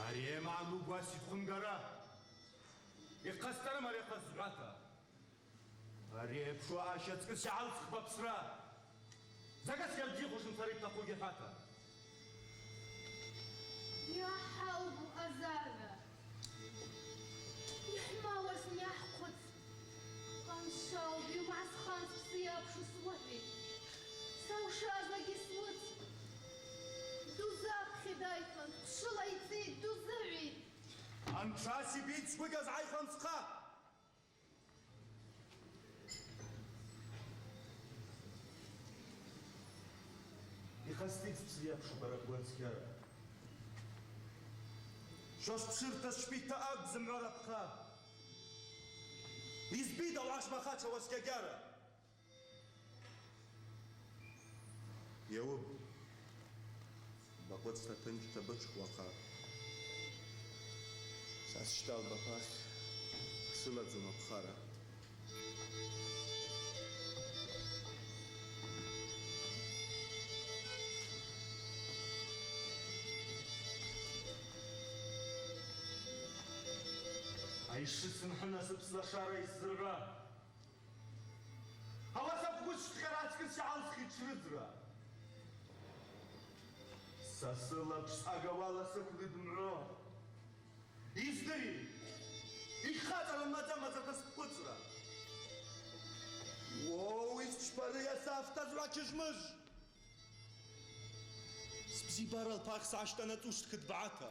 Ари аман угваситӏ хъымгара. Йхъазтӏарым ари ахъазгӏвата. Ари апшу аща цкӏыс йгӏалцӏхпӏ апсра. Закӏас йалдзихушын сара йбтахъугьи хӏвата. Йахӏаубу, Азагӏва. Йхӏмауа сынйахъхъвыц. Къаншауби, йумгӏасхъан спсы йапшу суыхӏвитӏ. Сауша закӏгьи суыцӏ. Дузы апхьи дайхын, хъвшыла йцитӏ, дузыгӏвитӏ. Анцӏра сибитӏ, сгвы гьазгӏайхуан схъа. Йхъазтӏитӏ спсы йапшу бара бгван цкьара. Шваз пшырта швпита акӏвзымгӏва рапхъа. Йызбитӏ ауи ашмахача уаскӏагьара. Йауып. Бакъвыцӏта тынчта бычкъвахъа. Са сщтӏал бапахь сыладзума бхара. Айшыцын хӏынасып слашара йсзыргӏва. Ауаса бгвы сщтӏхьара ацкӏыс йгӏалсхитӏ шрыдзра. Са сылапш сагауала сыквлитӏ мгӏва. Йыздыри, йхъацӏара мадза-мадзата сбхъвыцра. Уоу, йсчпары йаса афтазгӏва чыжмыж! Сбзибара лпахь сгӏащтӏанацӏуштӏ кыдбгӏата.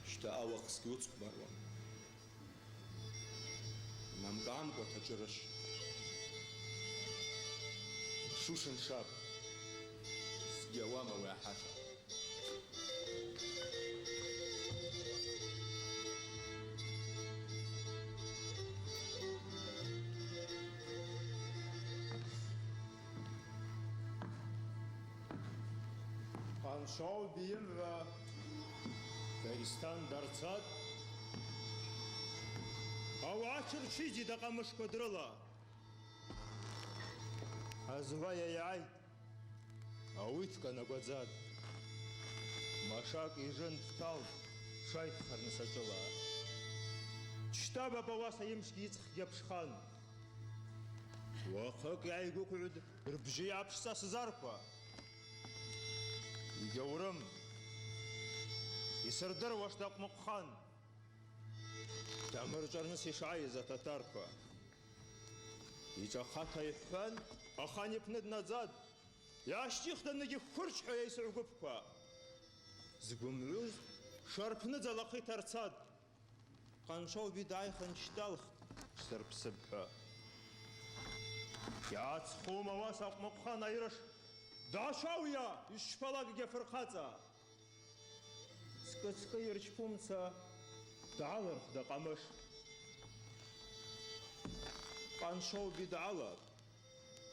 Щта ауахъ сгьуцхъбаруам. Мамкӏамкӏвата чӏырышв. Шушын шапӏ. Сгьауама уи ахӏаша. Къаншау бийымгӏва Дагъистан дарцатӏ. Ауагӏа чырчвизи дакъамышква дрыла. Азгӏва йайгӏайтӏ. Ауи дкӏанагвадзатӏ. Машакӏ йжын дталтӏ, тшайтхарныс ачӏвыла. Дщтӏапӏ ауаса йымшгьи йцӏхгьи апшхан. Уахъыкӏ йгьайгвыквгӏвытӏ рбжьы йапшцӏа сзарква. Йгьаурым. Йсырдыруаштӏ Акъвмыкъвхан. Дамырчӏварныс йшгӏайыз ататарква. Йчӏахъата йхӏван, ахан йпны днадзатӏ. Йащтихданыгьи хвырчхӏва йайсугӏ гвыпква. Згвымгӏвыз шарпныдза лахъита рцатӏ. Къаншау би дгӏайхын дщтӏалхтӏ, сырпсыпӏ хӏва. Йгӏацхъума ауаса Акъвмыкъвхан айрыш? Дгӏашауйа, йшпалакӏгьи афырхъацӏа! Цкӏы-цкӏы йырчпумца дгӏалырхтӏ акъамыш. Къаншау би дгӏалапӏ,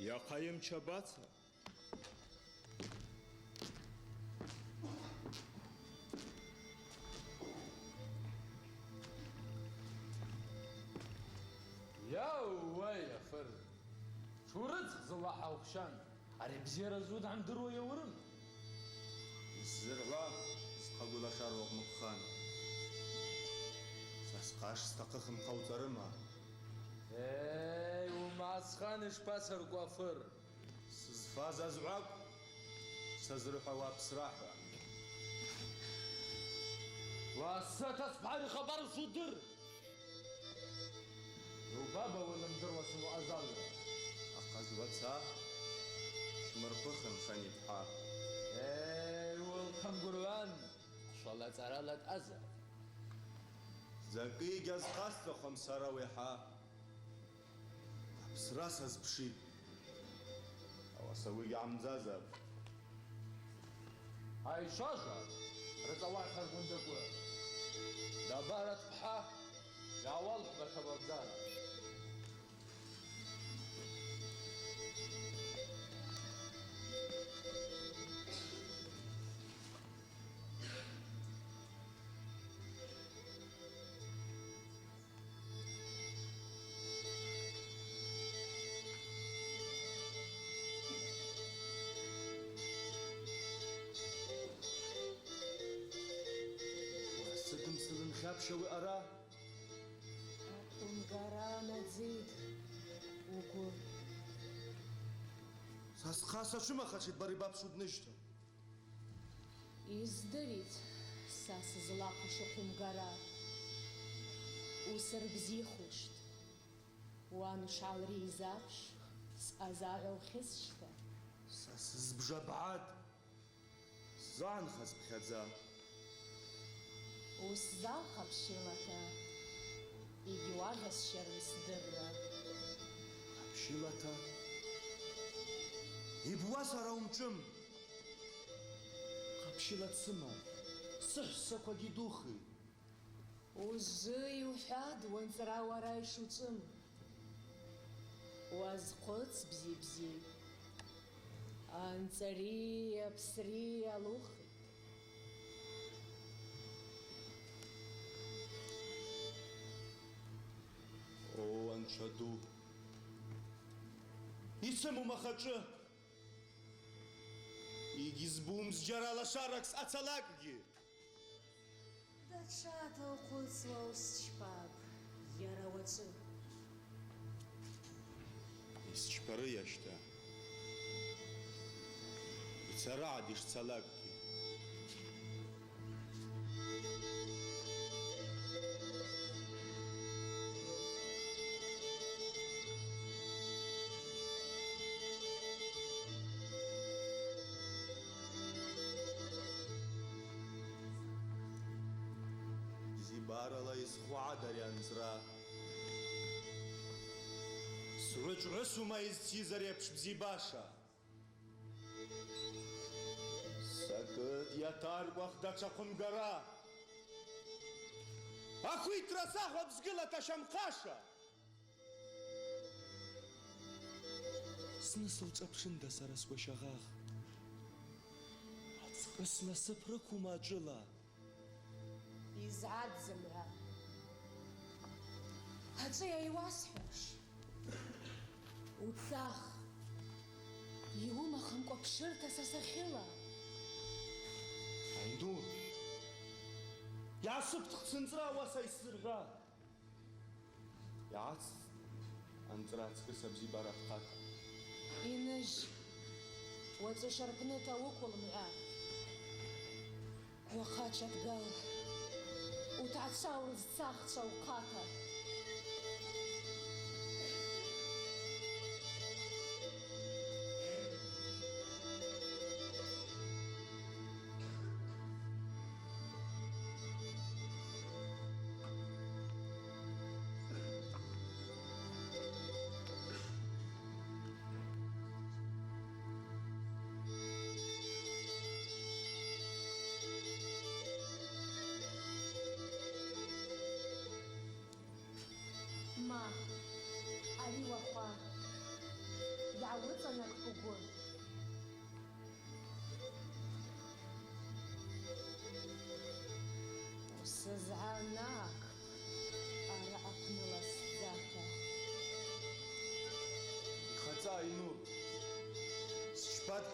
йахъа йымчабаца. Урыцх зылахӏа ухщан, ари абзиара зуд гьамдыруа йауырым. Йсзыргӏва, схъагвылашара уагъмыгъхан. Са схъа шстахъыхым хъауцӏарыма? Эй, уымгӏасхан, йшпасыркӏвафыр? Сызфаз азгӏвакӏ, сазрыхӏвауа апсра хӏва. Уасата спхьара хабар судыр! Убаба уылымдыруа сыму азалра. Ахъаз уаца, швмырхъвыхын, Шанипхӏа. Ей, уылхъамгвыргӏван, хъвшала цӏарала дъаза. Закӏы йгьазхъасцӏахуам сара уи хӏа. Апсра сазпшитӏ. Ауаса уи гьамдзазапӏ. Айшважва, рыцӏа уагӏа аргвандакӏвы. Дабара тпхӏа, йгьауалхӏвба тауабзара. Уасыдым сылынхьапщ ауи аъара. Акъвымгара анадзитӏ угвы. Са схъа сачвымахачитӏ бари бапш удныжьта. Йыздыритӏ са сызлахъуш акъвымгара. Усырбзихуштӏ. Уан ушгӏалрийыз апш сазагӏва ухьызшта. Са сызбжабгӏатӏ. Сзагӏынхаз пхьадза. Усзал хъапщылата, йгьуагъьазшьарым сдырра. Хъапщылата? Йбуа сара умчӏым. Хъапщылат сыман, сыхӏвссаквагьи духитӏ. Ужвы йухӏватӏ уанцӏра уара йшуцӏым. Уазхъвыц бзи-бзи. Анцӏри апсри алухитӏ. О, Анча ду! Йсымума хачӏы? Йгьизбум зджьара лашаракӏ съацалакӏгьи. Датшата ухъвыцуа усчпапӏ йара уачӏвы. Йсчпарыйащта. Йцарагӏд йшцалакӏгьи. Бзибарала йсхвгӏадари анцӏра. Сгӏвычӏвгӏвысума йызцйыз ари апш бзибаша? Сакӏыт йатаркӏвах датша хъвымгара. Ахвитра сахв абзгылата щамхъаша. Сны сылшӏапшында сара сгващагъагъ. Ацкъыс насып рыквума ачӏвыла? Йызгӏадзымгӏва. Ачӏвыйа йуасхӏвуаш? Уцах. Йуымахымкӏва пшырта са сахьыла. Айнур, йгӏасыбтхт сынцӏра, ауаса йсзыргӏва. Йгӏацӏцӏ анцӏра ацкӏыс абзибара пхъата. Йныжь, уацӏу шарпныта уыквыл мгӏва. Уахъа чатгал, утгӏачва урызцах чаухъата.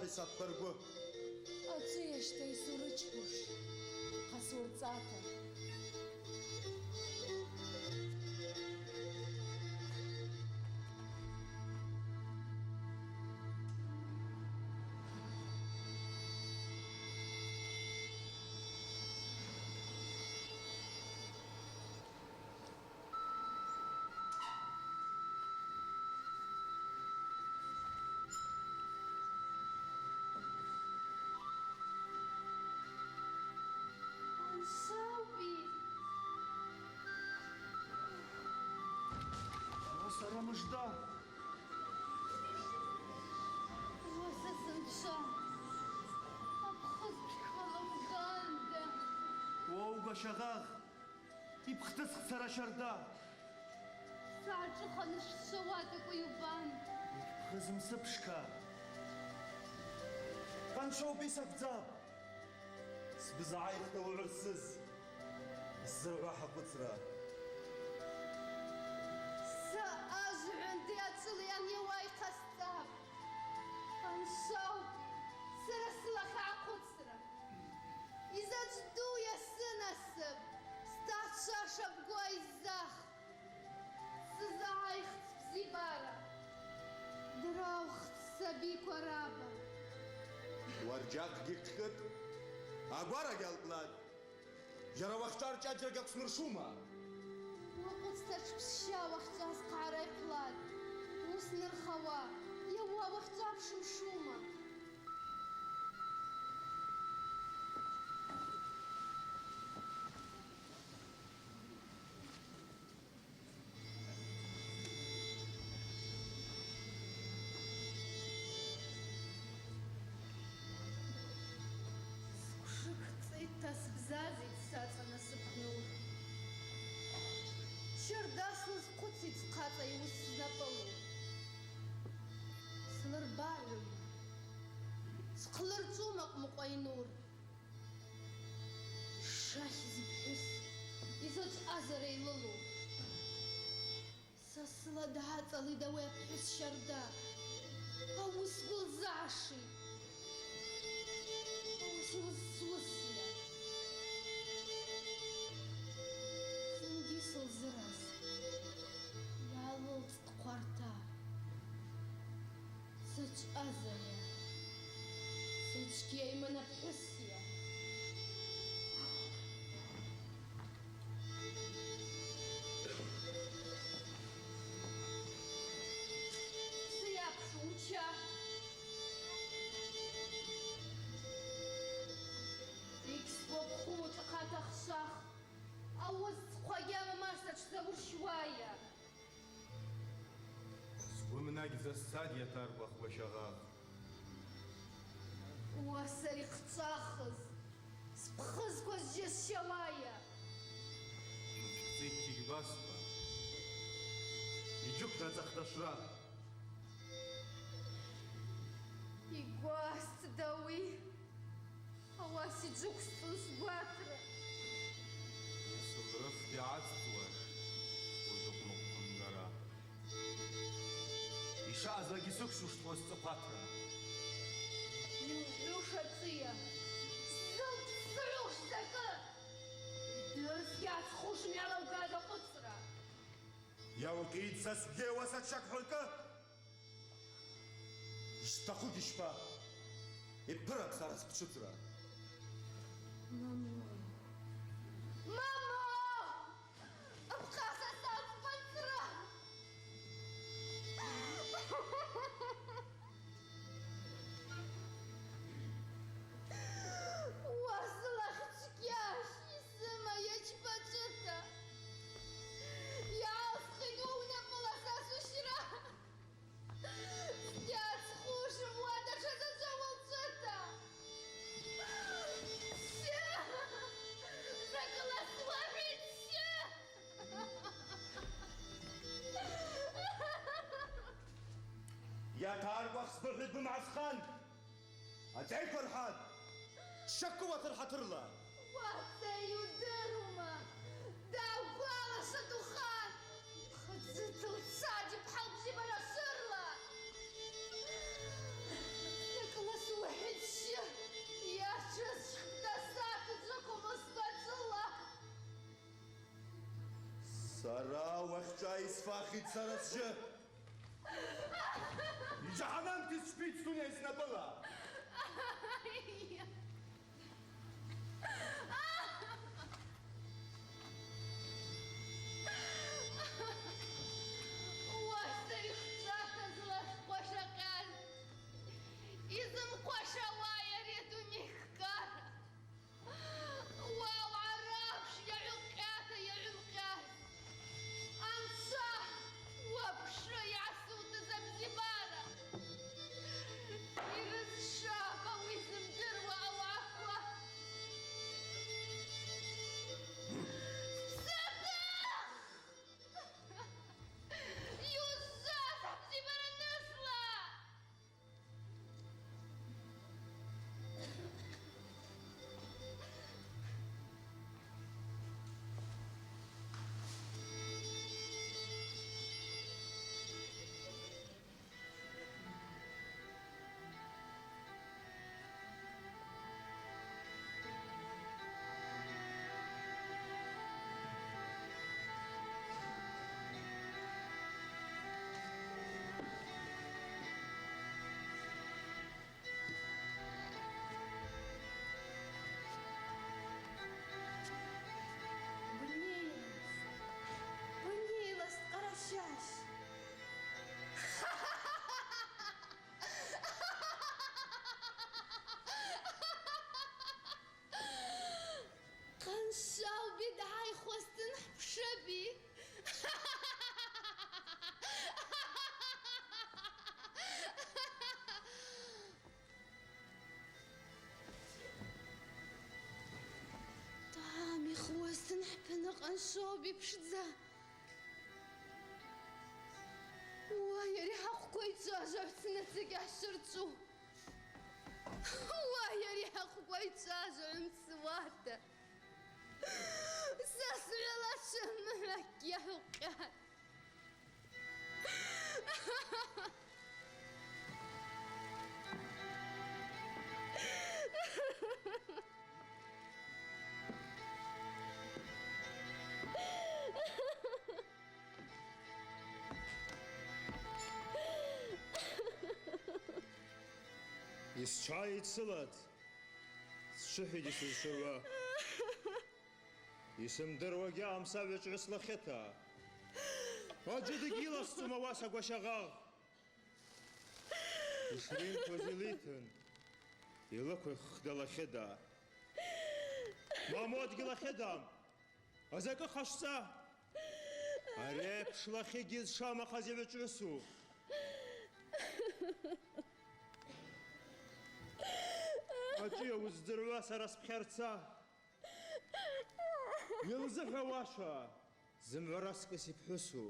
Йсаппыргвы. Ацӏыйащта йсурычпуш, хъасурцӏата. Ансауби. Ала сара мыжда. Уаса сынчва. Апхыз пхала уганда. Уауга шагъагъ. Йпхдысхтӏ сара щарда. Сгӏачӏвыхын швшвауа такӏвы йубан. Йпхыз мсыпшка. Къаншауби саквдзапӏ. Сбызгӏайхта угӏвырсыз. Сзыргӏва хӏахъвыцра. Са ажв гӏвынди ачӏвыли анйауа йхъасцӏапӏ. Къаншауби, сара сылахь гӏахъвыцра. Йзачӏвыдуйа сынасып, стахча шабгу айззах. Сызгӏайхтӏ сбзибара, драухтӏ сабиква раба. Уарджахъгьи хъкӏытӏ, агварагьи алкӏлатӏ. Йара уахьчӏва рчӏаджра гьаквсмыршума? Уакъвыцта тшпсща уахьчӏва схъагӏара йхъвлатӏ. Уыснырхауа, йауа уахьчӏва пшымшума? Сквшыкӏ цӏитӏта сбзазитӏ сацӏа насып нур. Щарда слызхъвыцитӏ схъацӏа йуыс знапӏылу. Слырбагӏума, схълырчӏвума къвмукъвай нур? Шахьзи пхӏвыс йзачӏвазара йлылу. Сасла дгӏацӏалитӏ ауи апхӏвыс щарда. Ауи сгвы лзагӏашитӏ. Ауи сгвы суысйа. Зынгьи сылзыраз. Йалылцӏтӏ хъварта. Сачӏвазайа? Сачгьи ймана пхӏвысйа? Сыйапш уча. Йгьсгвапхум учӏахъата хшах. Ауи схъвагьи амаса тшзаурщуайа? Сгвымнагь засцатӏ йатаргвахуа щагъагъ. Уаса йхъчӏвахыз, спхызква зджьасщауайа? Мызкцитгьи гьбаспа, йджвыквнацӏахтӏ ашвра. Йгвасцӏда ауи? Ауаса йджвыквсцӏун сгватра. Сухрыфгьи гӏацӏцӏуаш, уыдукъмукъ хъвымгара. Йшаъазлагьи сыквсуштӏ уыцӏыхъватра. Йухӏвуш ацӏыйа? Сзылпсгӏуш закӏы? Йдырсгьи ацхушым йалаугаз ахъвыцра. Йаукъит са сгвы уаса тшакӏ хӏвынкӏы. Йшбтахъугьи шпа? Йбырапӏ сара сбчвыцӏра. Мамо! Мамо! Абхъа са сацбацӏра! Уасла хчкъьаш йсыма йачпачӏвыта? Йгӏалсхитӏ уынапӏала са сушра. Сгьацхушым уа датша заджва уалцӏыта. Сща! Закӏыла суагӏвитӏ, сща! Йатаргвах сбыхӏвитӏ бымгӏасхан! Ацӏай Фархӏад! Щакӏы уатыр хӏатырла! Уацай удырума? Дагвала Шатухан! Хъыдзытыл цади пхьалбзи бара шырла! Закӏла су Ара уахьчӏва йсфахитӏ сара сжьы. Джагьаннамгьи счпитӏ сдуней снапӏыла. Уаса йхчӏвата злаз къвашакъан йзымхъвашауа ари адуней хкара. Уау, арапш йагӏвылкъьата йагӏвылкъьаз. Анцӏа, уапшы йгӏасутыз абзибара. Йрызшапӏ ауи зымдыруа ауагӏаква. Сатах! Йуззаз абзибара нысла! Бни, бни, ласт къаращащ. Къаншауби дгӏайхуазтын хӏпшыби? Тӏам йхуазтын хӏпны къаншауби пшдза? Уай, ари хӏахъвква йчӏважвагӏвцнацӏыкӏ йгӏащырчӏву. Уай, ари хӏахъвква йчӏважвагӏвмцуата. Са сгӏвала чӏымгӏвакь йагӏвкъьатӏ. Йсчвагъитӏ сылад, счвыхӏитӏ йсызшвыруа. Йсымдыруагьи амса гӏвычӏвгӏвыс лахьыта. Аджы дыгьйыласцӏума уаса гващагъагъ. Йшринкваз йлитын, йлыквиххда лахьыда. Мамодгьи лахьыдам. Азакӏы хъашвцӏа. Ари апш лахьыгьи зшамахаз йгӏвычӏвгӏвысу. Ачӏвыйа уыздзыргӏвуа сара спхьарца? Йылзыхӏвауаша, зымгӏва раскӏыс йпхӏвысу.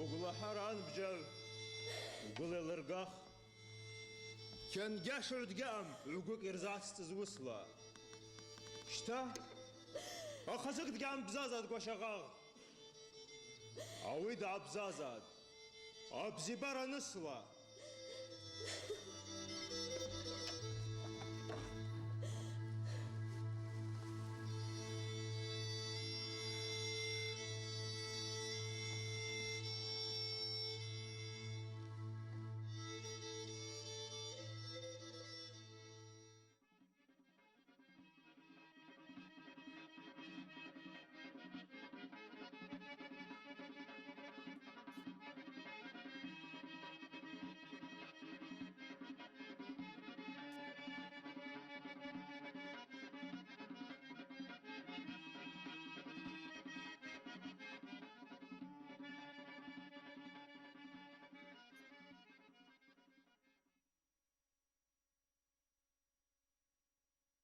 Угвла хӏара анбжьагӏв, угвла йлыргах. Кьангьашгӏв дгьаъам гӏвгвыкӏ йырзацӏцӏыз уысла. Щта, ахъазыкӏ дгьаъамбзазад гващагъагъ. Ауи дгьабзазад абзибара нысла.